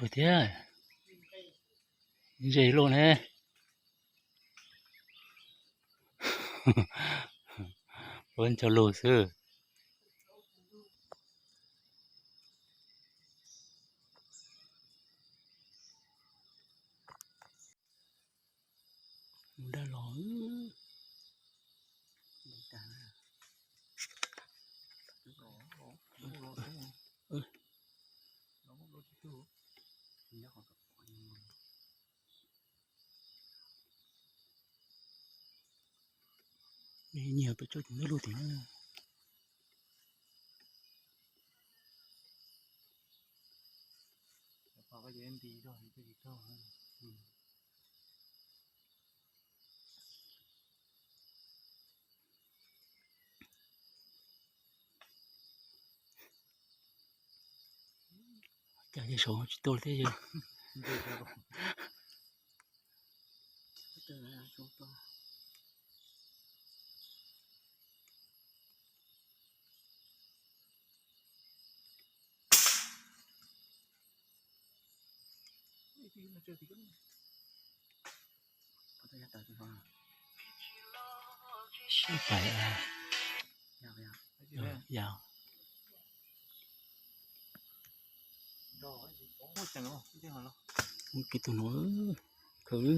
Ua thiab, ze luaj ne. Ua ncho lus xwb. Mus dab los. Nyiam peb coj tim neb lub tim na. Cas ces saud tsis tuaj thiab yog. Pais, yog. Ub, kiag tus no, kawg li.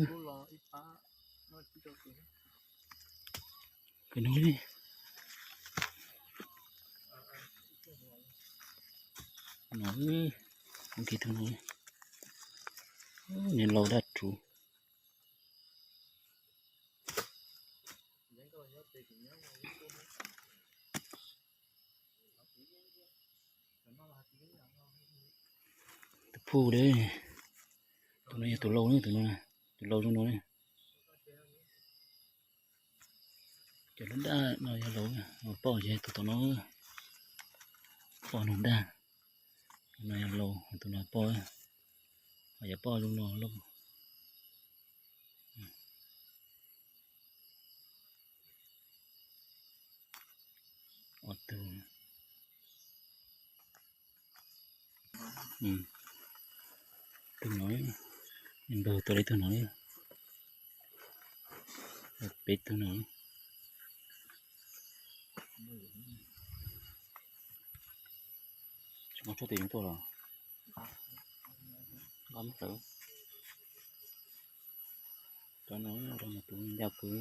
Kawg no li. No, ub, kiag tus no. Ub, niag laus dab tsuv. Tus phuj li, tus no yog tus laus, tus no, tus laus zoo no. Cov dab dab no yog laus, poj ces tus tom no, poj no dab, tus no yog laus, tus no poj, ho yog poj zoo no lauj. Ob tug. Tug no, npawg tau li tug no, peb tug no. Tsis muaj tshuaj tes yeej tuaj los. Nqa muab tawm. Cov no, cov no tus ncaj kwv.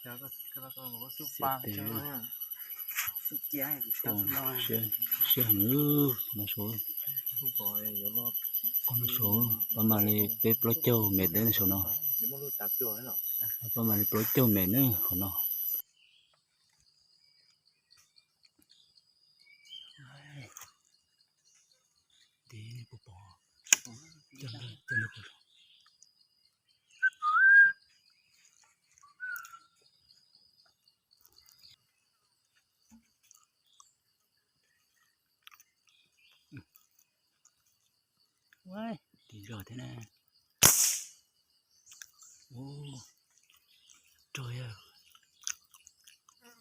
Siab heev, no saud, no saud pab mam li peb plaub caug mev deb no saud no. Pab mam li plaub caug mev na qhov no. Tis zog thiab na. Ub, rog yog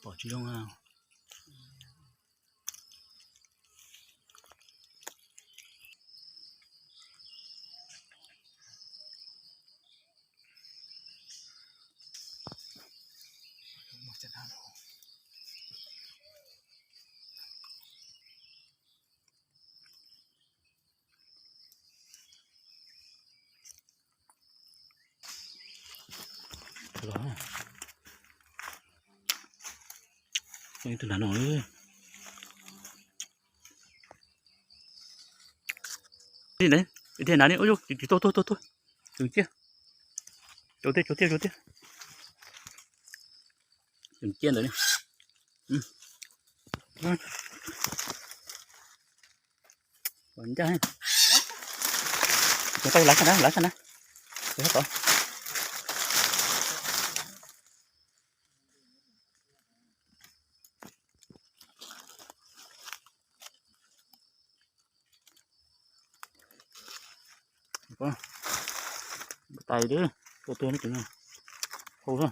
pom tsis zoo a. Tus nrad no. Ib tiag na, ib tiag na, ub, tsis tuaj, tuaj, tuaj, tuaj. Tseem ciaj. Tseem ciaj, tseem ciaj, tseem ciaj. Tseem ciaj ntawd li. Ncaj. Cov tau lav xaj na, lav xaj na. Cov tau. Tais dib, tua tuag no, hau xwb.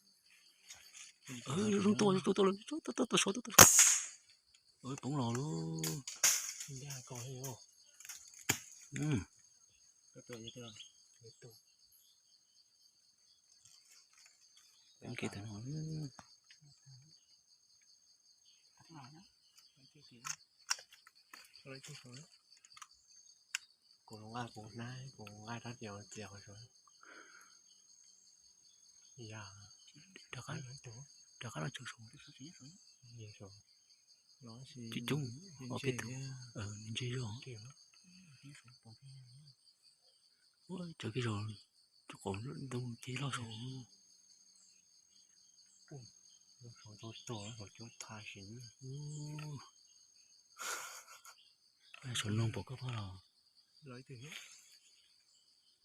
Zoo tuaj, zoo tuaj, tuaj, tuaj, tuaj, tuaj, tuaj, tuaj, tuaj, tuaj, tuaj, tuaj, tuaj, poob los lub. Poob kiag tag no. Kuv nqa, kuv nqa rab tias tias qhov saud. Ya, rov qab los tseem saud. Coob coob, ob peb tug. Nws ntse zog. Ua tsaws kiag zog, cov qaum ntoo ces loj saud. Saum no pom koj pab los.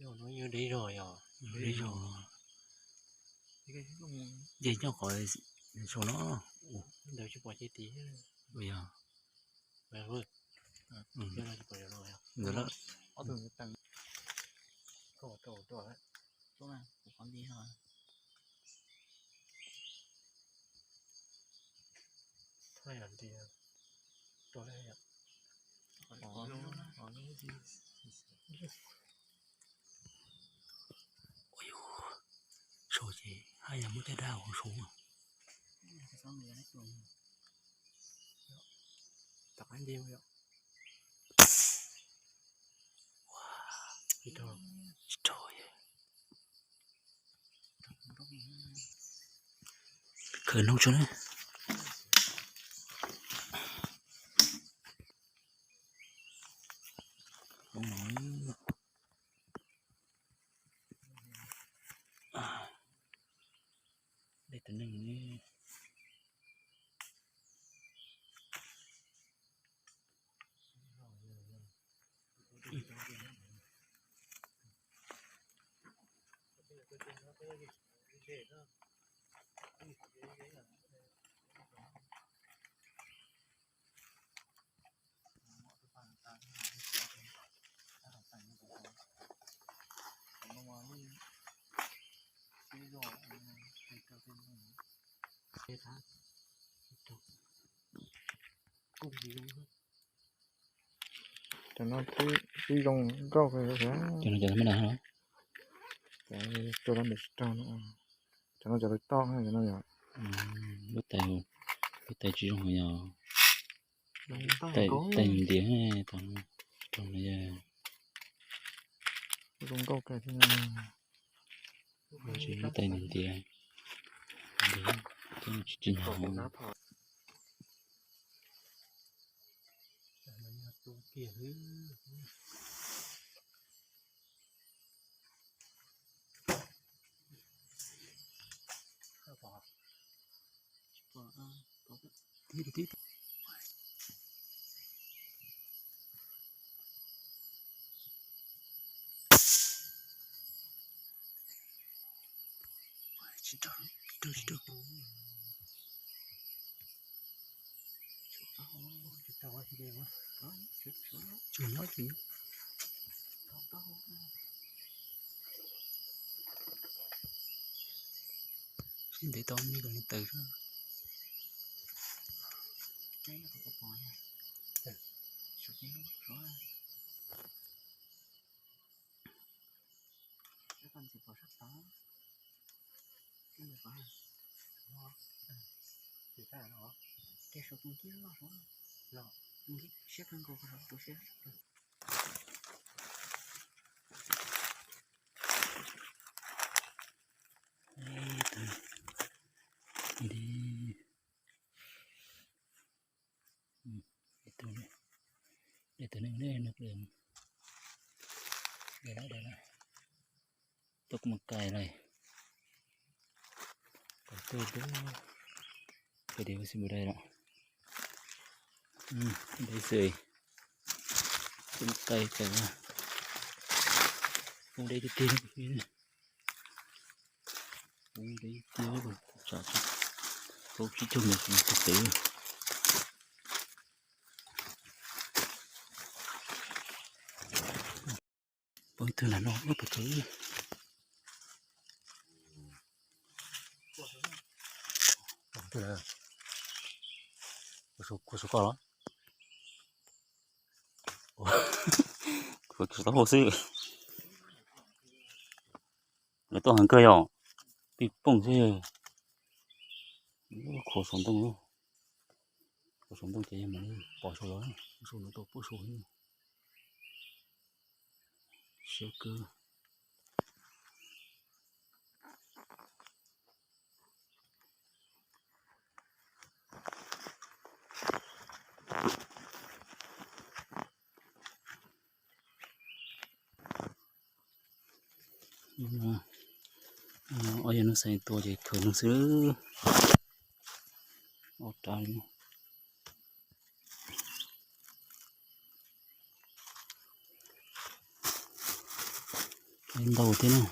Deb zog yog. Deb zog. Ces nyob qhov saum no. Ntawd tsis pom ces tim. Ua yog. Ntawd lawm. Ua yog, saud ces haj yam muaj caj dab hauv saud. Tsis raug. Khawm noog tso na. Dej tus neeg ne. Cov no twb zoo nkauj kawg. Cov no cov me na. Cov rau lawv tsis raug no. Cov no cov lawv toj cov no yog. Lub tais, lub tais tsis zoo yog. Tais ntiav, tais ntiav, tsis tsis hnov. Sib ntev tau me kom li taws xwb. Tus neeg ne, tus neeg ne, tus neeg ne, tuaj mus kais lawm. Kom tuaj dub, kais diav xwb mus dai lawm. Dai xwb, tuaj mus kais kais, poob deb tiag tiag. Poob deb tiag, tsam tsis, poob tsib caug mev txog pem. Poob ib tug nram no, poob tus, kuv sav koj los? Kuv sav taub hau xwb. Lawv tuaj heev kawg yom, pij pooj xwb. Khuav saum ntoo, khuav saum ntoo ces yog mas pom saum los, saum no tau pub saum siab kawg. Ob yog hnub xeev tua ces khaws nug xwb. Ob rab li. Ntau thiab na.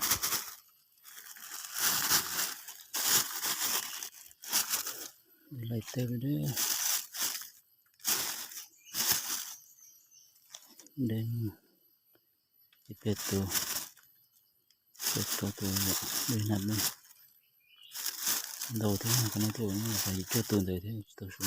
Laij teb, deb, ces peb tus, peb tus tus dej nag dej ntau thiab, qhov no thiaj ua nyab los yim cuaj tus ntawd thiab tsis tau su.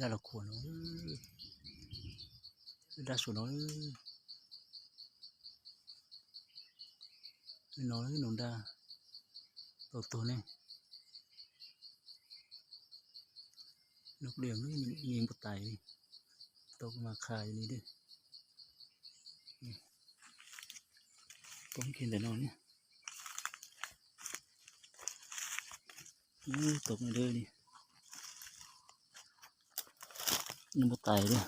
Daj los khuam no, daj saum no, no no daj tau tuag ne. Nws kuj diam nws npua tais, tau kuv mas qha li dej. Poob kiag ntawm no ne. Tau dej li, nws npua tais li.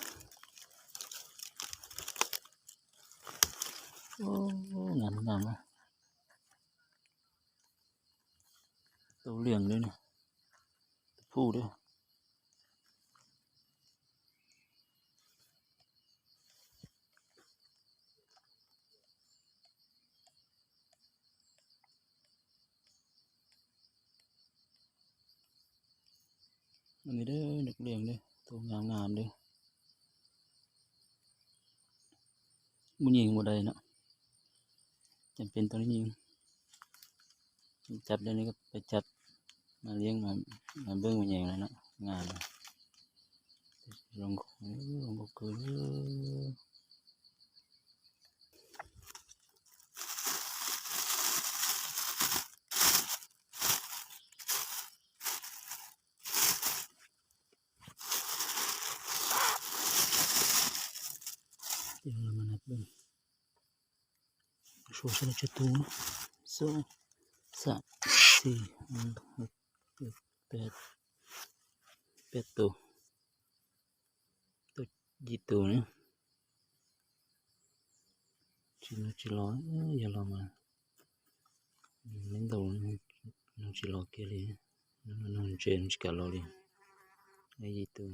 Ngam ngam na. Tau liam li, tus phuj li. Nws dej nws liam li, tus ngam ngam li. Muaj nyeem ua dai no. Cam pem tau li cas, peb cam mas liab mas npej mus nyeem na, ngas na. Zoo nkauj, zoo nkauj kawg. Suav sawv daws tsawg tus, xab, xab, xis, peb, peb tus, tau yim tus na. Tsis, tsis los, yog los mas, me ntaus no tsis los kiag li. No ntses tsis kam los li. Yim tus,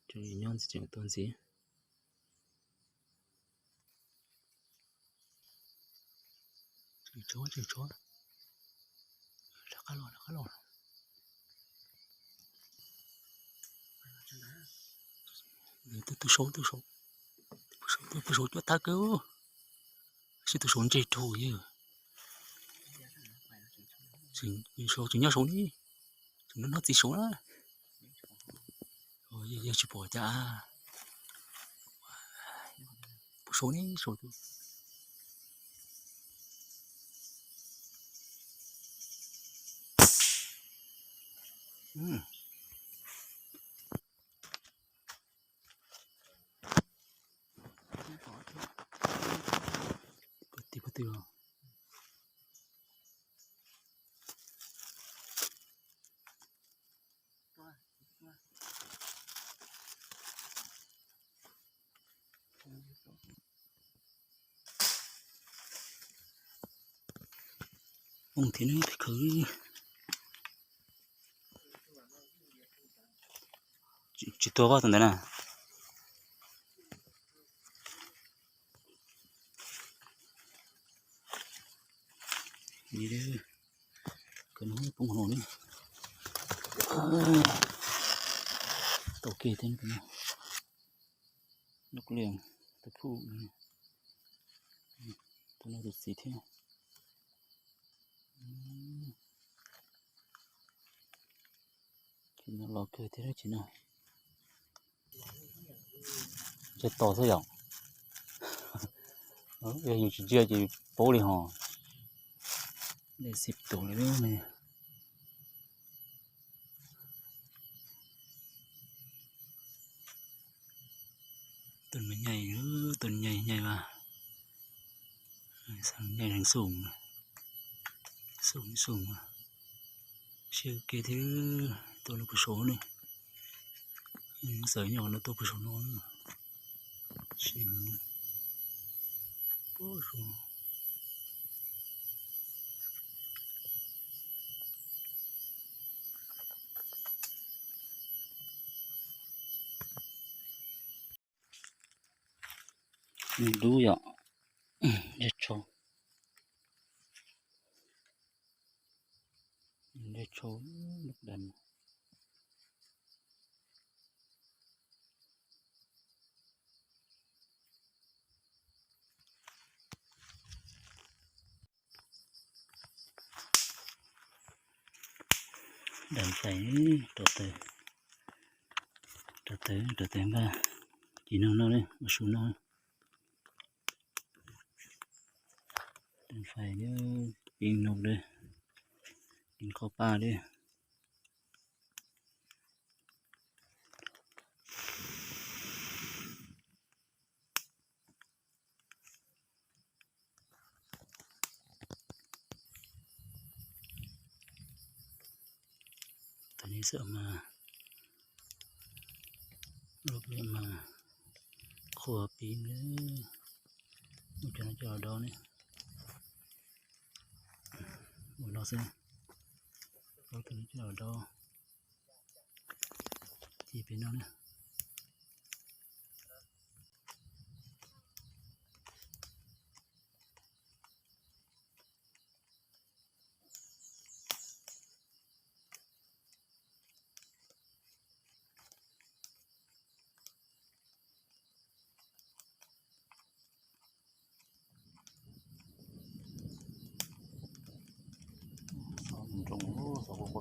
tseem nyob ntxiv, tseem tuaj ntxiv. Tsov, tsov, rov qab los, rov qab los. Tus saud, tus saud, tus saud cuab tag kawg. Tab sis tus saud ntse dhau yawg. Saud tseem nyob saud ne, tseem nyob txiv saud na. Yawg tsis pom cas. Puag saud ne, saud. Puag tim, puag tim. Poob thiab ne, khawv. Tsis tuag pob tus ntawd na. Poob no ne. Tau kiag thiab. Lub liam tus phuj, tus no tus txiv thiab. Tsis no los kawg thiab tsis no. Ntsia tos xwb yom. Yog yus tsis ntsia ces yus paub li hos. Dej xib tus li ne. Tus me nyuam, tus nyuam nyuam mas, nyuam xum, xum xum, siab kev thiab. Tuaj lub puag saud ne, xav nyob no tuaj puag saud no, siab heev. Puag saud. Dub yom, ntsia tshau, ntsia tshau, lub dam. Dam fais rau taws, rau taws, rau taws npaj ci noog noj ne, ua su noj. Dam fais, pib nug li, pib qhov paj li. Tus no xwb mas, lub pliag mas qhua pib ne, mus cov no coj los do ne. Ua no xwb, tus no coj los do, ci pem no na.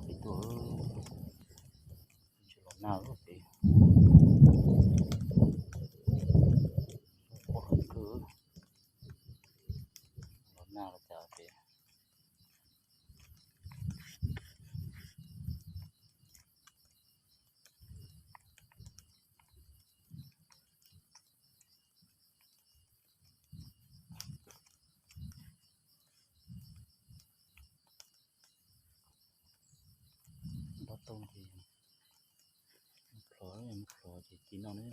Peb tuaj, tsis los nag lub pem, quaj kawg, los nag los cas pem. Dob tau ces plhov, plhov ces ci noj ne.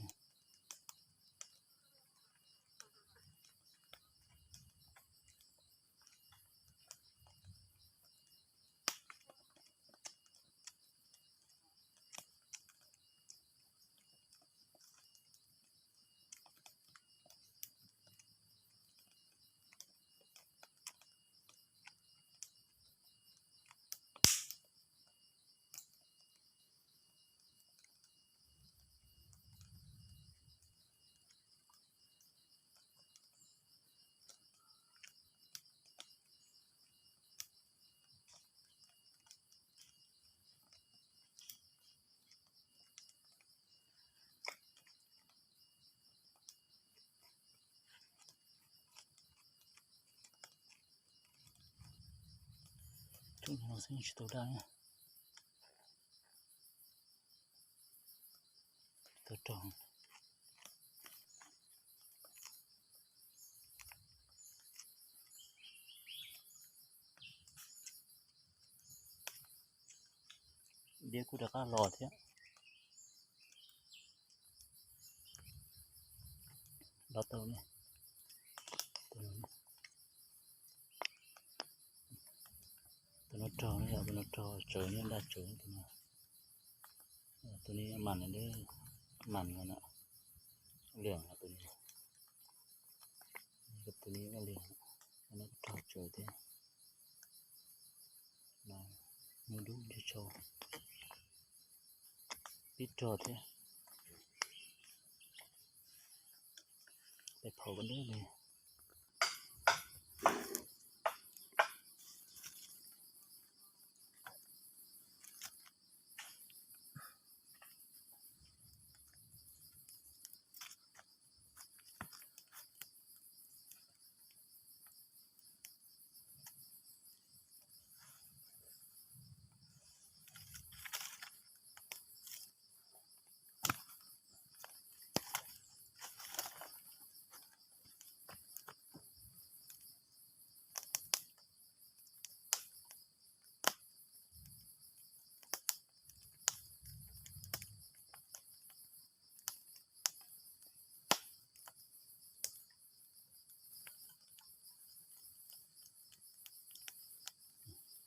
Tub no xwb tsis tau daj na. Tsis tau raug. Diab kuj rov qab los thiab. Dob tau ne. Tus no raug ne, yog tus no raug tsawv ne, daj tsawv tus no. Tus no mas, mas no na, liam tus no, tus no liam, no raug tsawv thiab. Hnub dub ntshe tsau pib rog thiab. Peb phau koj dub li.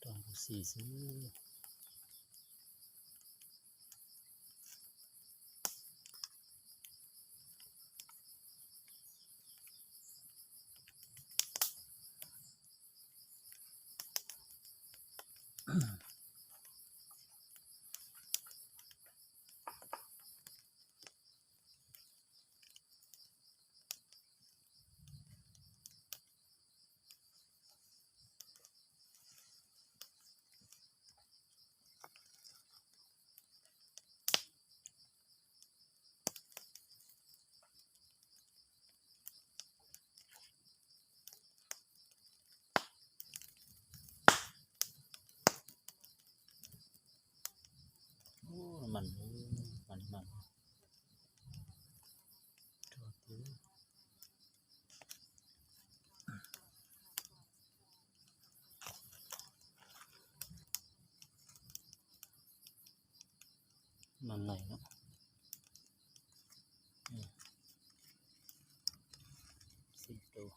Rau npus xis xwb. Mas, mas, mas. Mas lais no. Xij tus.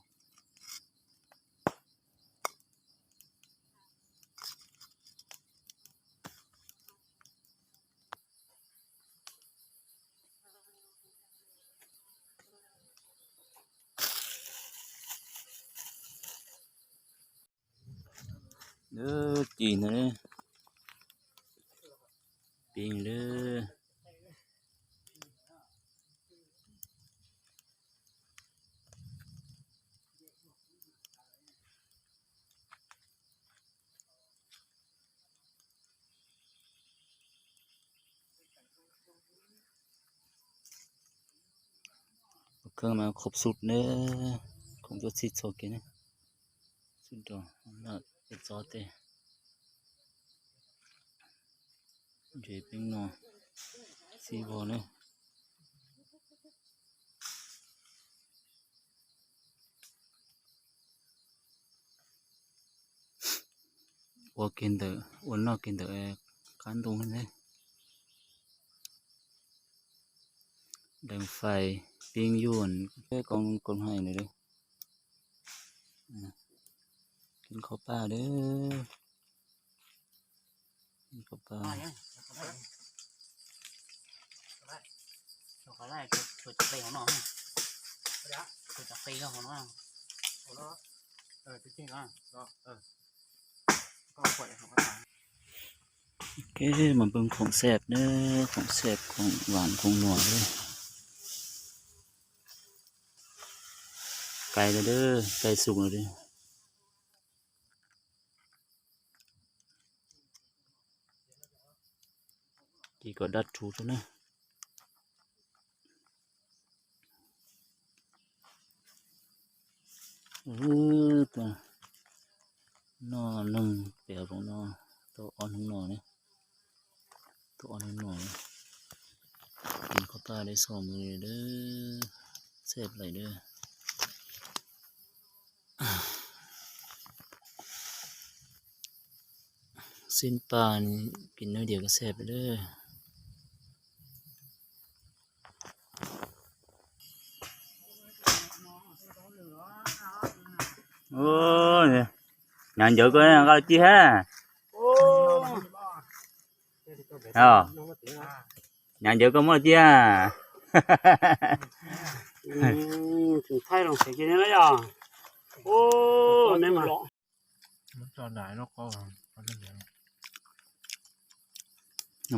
Lub ci ntawd, pib lub. Kheej mas khoom xub ne, khoom tuaj txhij txhua kev ne. Xub nrog lawm peb txob tej, ntses peeb no, xib vog ne. Ua kiag ntawm, ua noj kiag ntawm qab ntoo ne. Dees fais, peeb yuj, koom haim na. Keeb kho paj dab, keeb kho paj. Kev mas peb khoom xeeb na, khoom xeeb, khoom vas, khoom nuam. Kais lawm, kais xum lawm. Ces kom daj rhuv rau na. Noj neeg pem hauv zoov no tau ob hnub no ne, tau ob hnub no. Keeb kho paj dab, xo mus dab, xeeb laim dab. Xib paj, kev noj diav ko xeeb dab. Nyav ncawv koj nqa los ci hab. Nyav ncawv koj muab los ci. Thaij los xev ces yog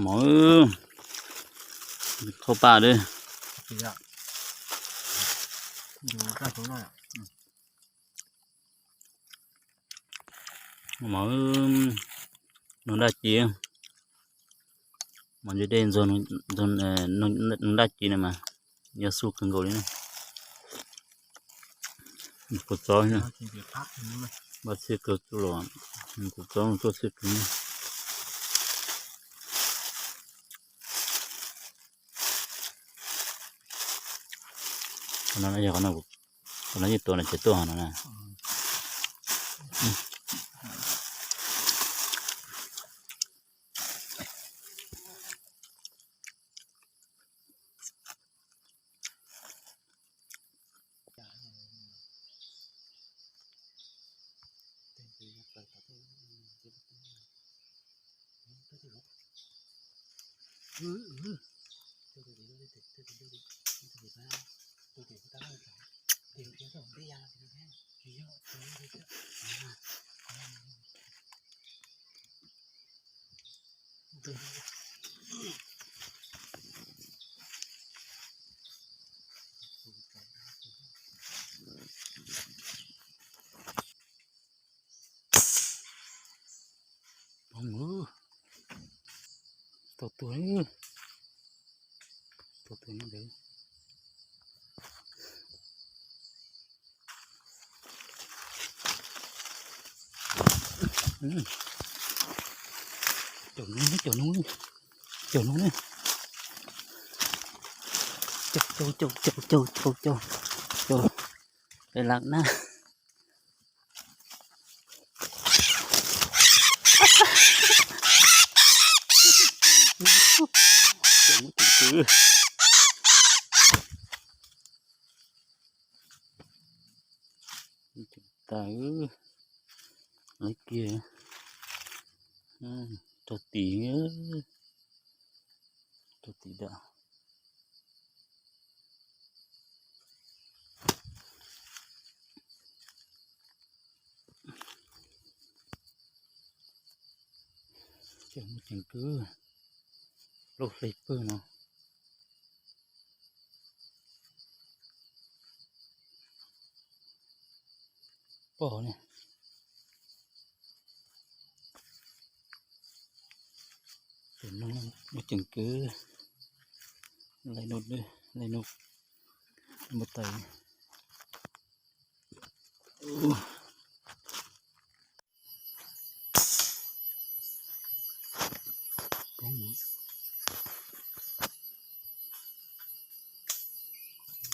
mov, kho paj dab. Mov, nug daj ci, mov ntse dej ntxuag nug daj ci no mas yog xub kawg nkaus li na. Kuv txob, npaj txhij kawg tuaj los, kuv txob tuaj txhij kawg. Qhov no yog qhov no, qhov no yeej tuaj no ces tuaj hov no na. Tau tuag, tau tuag ntawd. Caum no, caum no, caum no ne. Caum, caum, caum, caum, caum, caum, caum, caum. Peb lam na. Caum muab ceem kwv. Ceem tas, lawv kiag rau tim, rau tim dam. Ces muaj ceem kwv, lub hle pwg no. Pog ne. Muaj ceem kwv, lais no, lais no. Npua tais.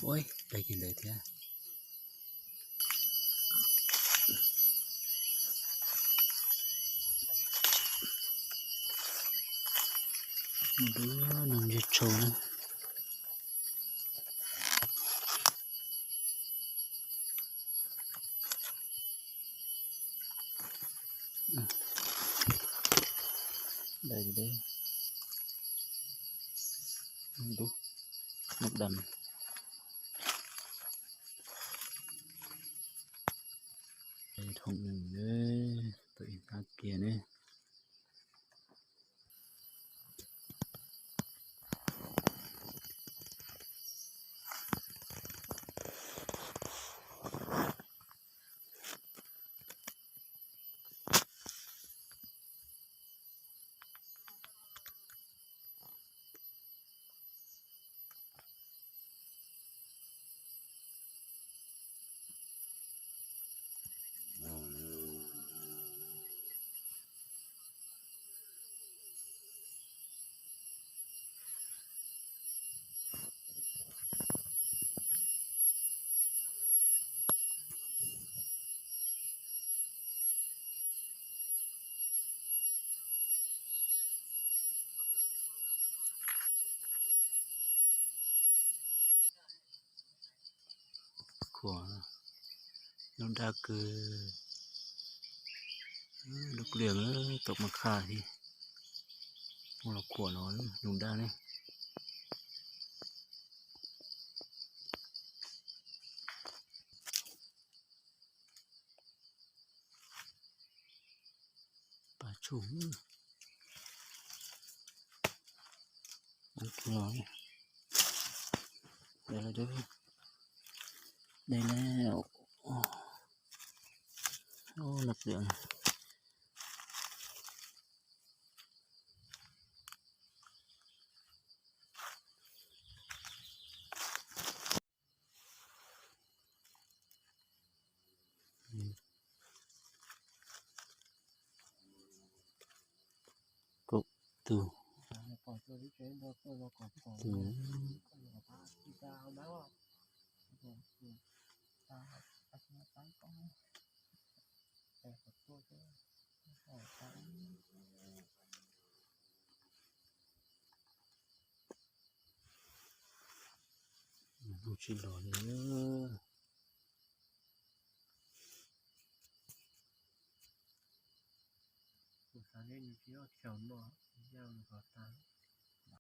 Ua, tais kiag ntawd thiab. Mus dub no ntseg tshau na. Dai deb. Dub, noj dam. Dai thoom neeg, tuaj ib hnab kiag ne. Khuam, lub dab kws, lub pliag tau mas qha thiab, mus los khuam no lub dab ne. Pas tshum, dai na, no pliag. Kaum tug. Hnub tsis los li. Kuv xav li nws tsis yog chaw no, yog nws qhov tas.